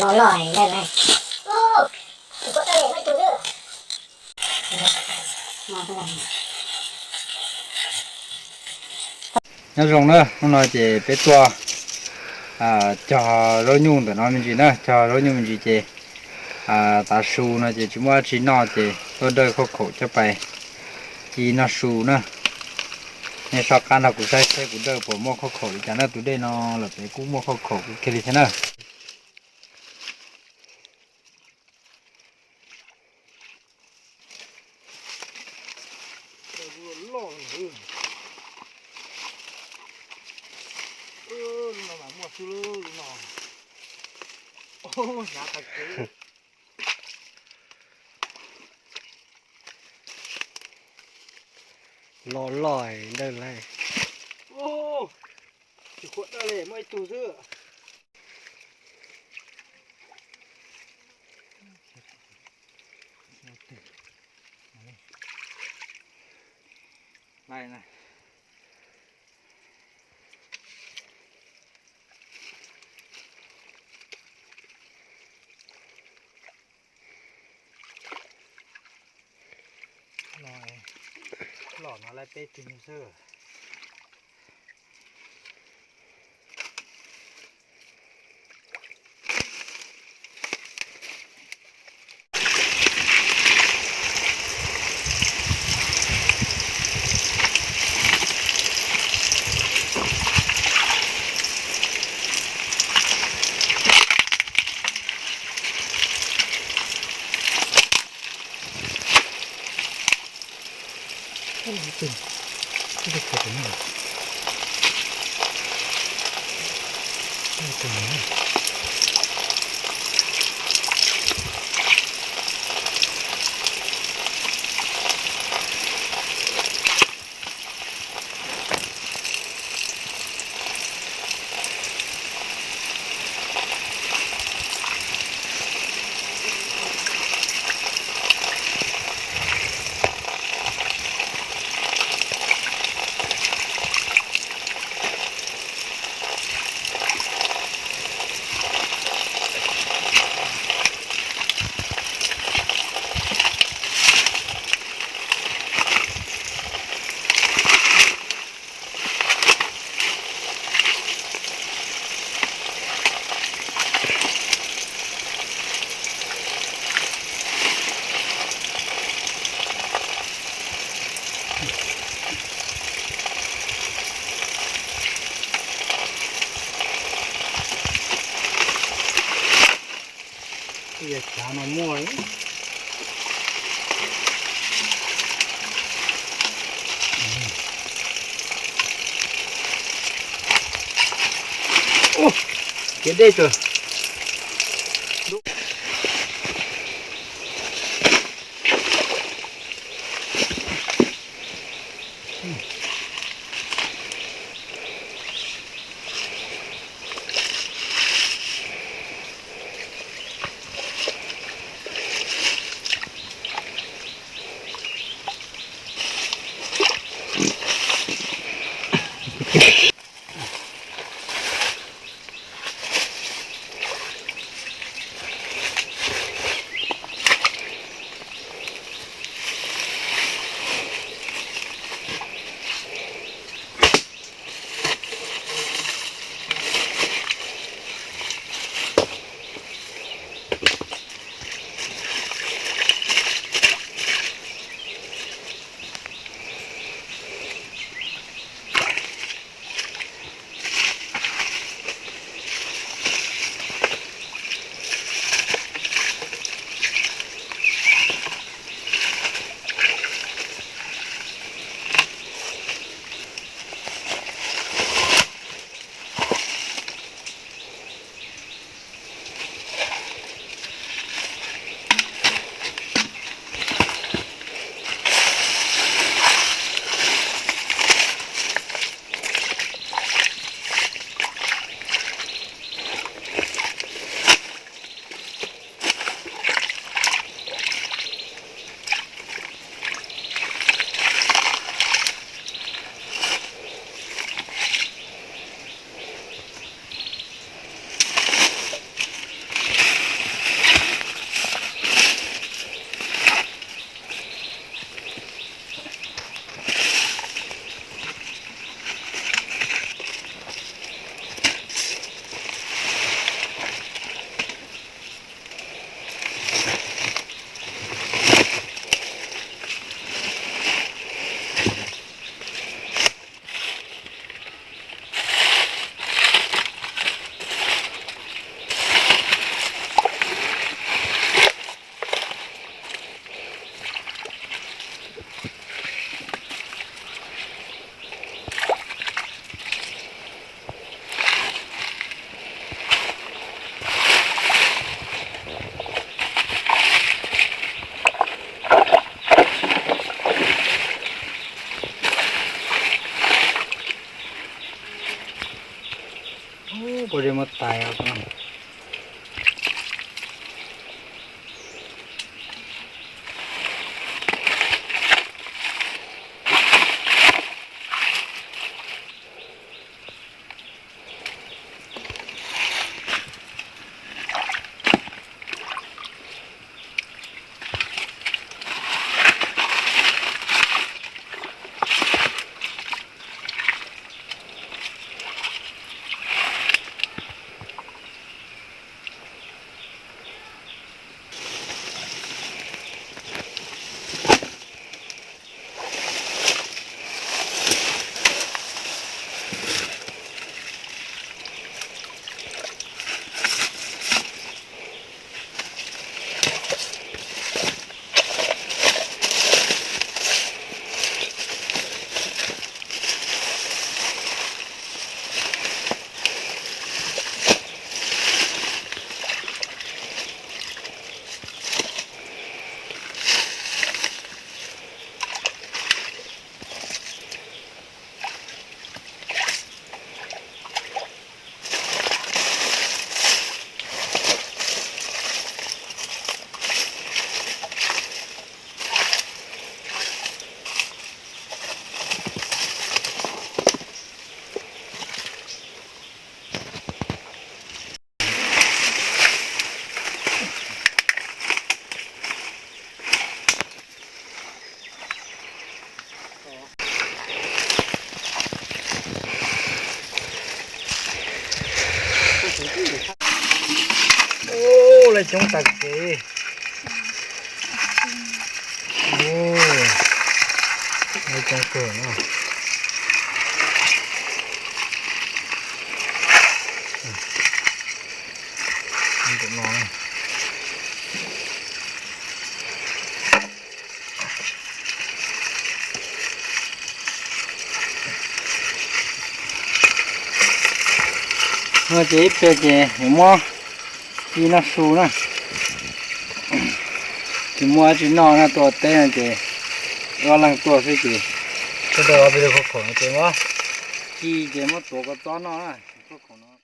Los loj. Nyob zoo na, hnub no ces peb tuaj cog zaub nyuj ntawm no me ntsis na, cog zaub nyuj me ntsis ces tav su no ces tsis muaj dab tsi noj ces tuaj dawj khauj khaum coj pais ci noj su na. Nej soj qab nrog kuv saib seb kuv dawj puas muaj khauj khaum li cas na, tus dej no lawm pem kuj muaj khauj khaum kawg kiag li thiab na. Los loj ntawd lauj. Tsis khuam dawj li, muaj ib tug xwb. Los no lawm peb tug xwb. Yog chav no muaj. Kev dej tawm. Pob zeb muab tais. Ub, lawv coob tag kev. Ub, lawv coob kawg no. Ntawm no. No ces ib pliag ces yuav muab ci noj su na. Tsis muaj dab tsi noj na, tuaj teb no ces ob leeg tuaj xwb ces. Tuaj tau peb lub khaub khaum no ces muab ci ces muab tuav kua txob noj na. Khaub khaum no.